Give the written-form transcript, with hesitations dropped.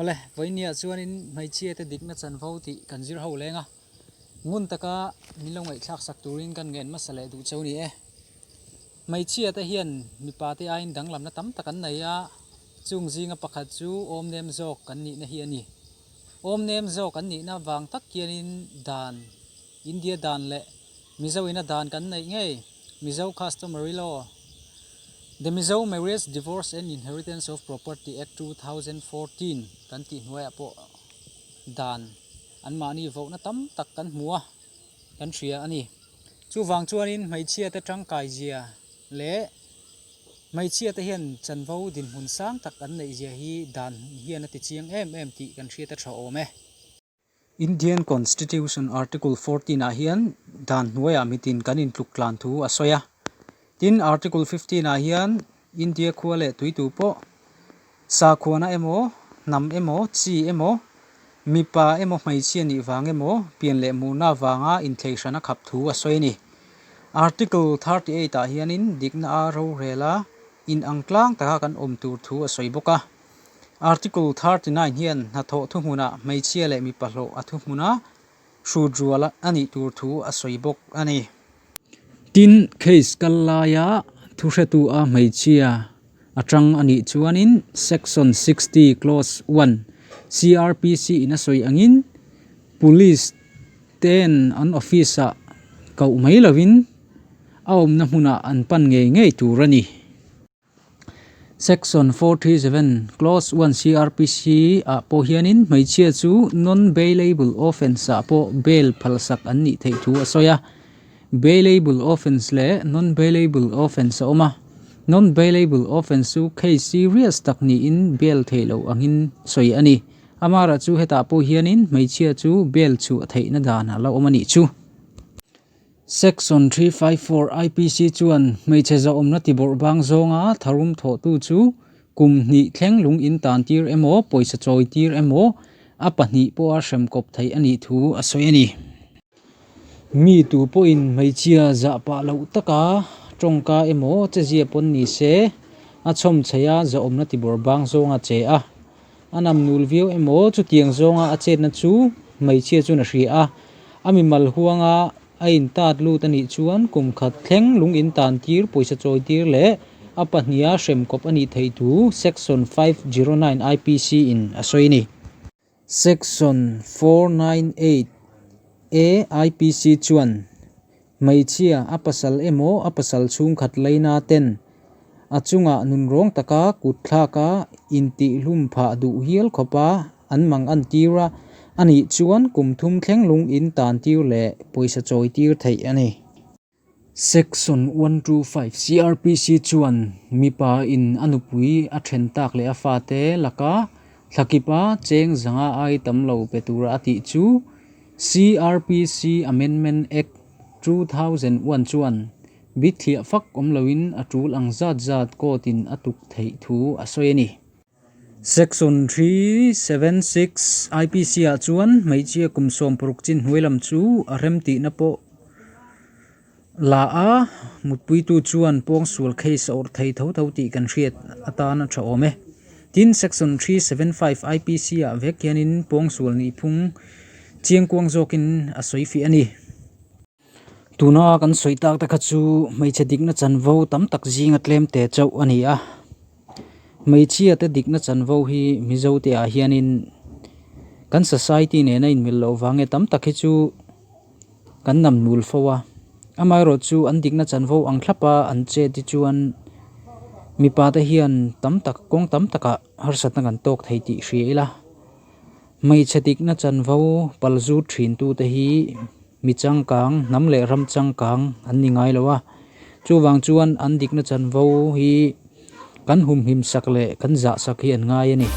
Awle, vawinia chuanin hmeichhia te dikna chanvo tih kan zir ho leng a, ngun taka min lo ngaihthlak sak turin kan ngen hmasa leh duh cheu ni e. Hmeichhia te hian mipa te aiin danglamna tam tak an nei a, chung zinga pakhat chu awmnem zawk kan nihna hi a ni. Awmnem zawk an nihna vang tak hianin dan, India dan leh Mizo ina dan kan neih ngei, Mizo Customary Law, The Mizo Marriage, Divorce and Inheritance of Property Act 2014 kan tih hnuaiah pawh dan anmahni vohna tam tak kan hmu a, kan hria a ni. Chuvang chuanin hmeichhiate tangkaizia leh hmeichhiate hian chanvo dinhmun sang tak an neihzia hi dan hian a tichiang em em tih kan hriat a tha awm e. Indian Constitution Article 14 ah hian dan hnuaiah mitin kan intluk tlan thu a sawi a. Tin, Article 15 ah hian India khua leh tuitu pawh sakhuana emaw, hnam emaw, chi emaw, mipa emaw hmeichhia nih vang emaw, pian leh murna vanga inthei hran a khap thu a sawi a ni. Article 38 ah hianin dikna a rorel a inang tlang taka kan awm tur thu a sawi bawk a. Article 39 hian hnathawh thuhmunah hmeichhia leh mipa hlawh a thuhmuna hrut rual a nih tur thu a sawi bawk a ni. Tin, case kal laia thuhretu a hmeichhia a tang a nih chuanin Section 60 Clause 1 CrPC in a sawi angin Police te'n an office ah koh mai lovin a awmna hmunah an pan ngei ngei tur a ni. Section 47, Clause 1 CrPC ah pawh hianin hmeichhia chu non-bailable offence ah pawh bail phalsak an nih theih thu a sawi a. Bailable offence leh non-bailable offence a awm a. Non-bailable offence chu case serious tak niin bail theih loh angin sawi a ni. Amaherawhchu chu hetah pawh hianin hmeichhia chu bail chhuah theihna dan a la awm a nih chu. Section 354 IPC chuan hmeichhe zawhawmna tibawrh bang zawnga tharum thawhtu chu kum hnih thleng lung in tan tir emaw, pawisa chawi tir emaw, a pahnih pawha hrem kawp theih a nih thu a sawi a ni. Mi tu pawhin hmeichhia zah pah loh taka tawngka emaw chezia pawn ni se, a chhawm chheih a zawhawmna tibawrh bang zawnga che a, A nam nul viau emaw chutiang zawnga a chetna chu hmeichhia chuan a hria a, a mimal huanga a intat lut a nih chuan kum khat thleng lung intan tir, pawisa chawi tir leh a pahniha hrem kawp a nih theih thu Section 509 IPC in a sawi a ni. Section 498 A IPC chuan Hmeichhia, a pasal emaw a pasal chhungkhat laina ten a chungah nunrawng taka kut thlaka intihhlum phah duh hial khawpa an mang an tir a, a nih chuan kum thum thleng lung in tan tir leh pawisa chawi tir theih a ni. Section 125 CrPC chuan mipa in a nupui a then tak leh a fate laka thlakipa cheng zanga ai tam lo pe tura a tih chu CrPC Amendment Act 2001 chuan bithliah fak awm loin a tul ang zat zat court in a tuk theih thu a sawi a ni. Section 376 IPC ah chuan hmeichhia kum 60 chin hnuai lam chu a remtihna pawh la a, mutpuitu chuan pawngsual case a awrh thei tho tho tih kan hriat atan a tha awm e. Tin, Section 375 IPC ah vek hianin pawngsual nihphung chiangkuang zawkin a sawi fiah a ni. Tuna kan sawi tak te kha chu hmeichhe dikna chanvo tam tak zinga tlem te chauh a ni a. Hmeichhia te dikna chanvo hi Mizo te ah hianin kan society nena inmil loh vang nge tam tak hi chu Kan nam nul fo a, amaherawh chu an dikna chanvo ang thlap a an chet hi chuan mipa te hian tam tak kawng tam takah harsatna kan tawk thei tih hria ila, hmeichhe dikna chanvo pal zut thin tu te hi mi changkang hnam leh ram changkang an ni ngai lo a, chuvang chuan an dikna chanvo hi kan humhim sak leh kan zah sak hi an ngai a ni.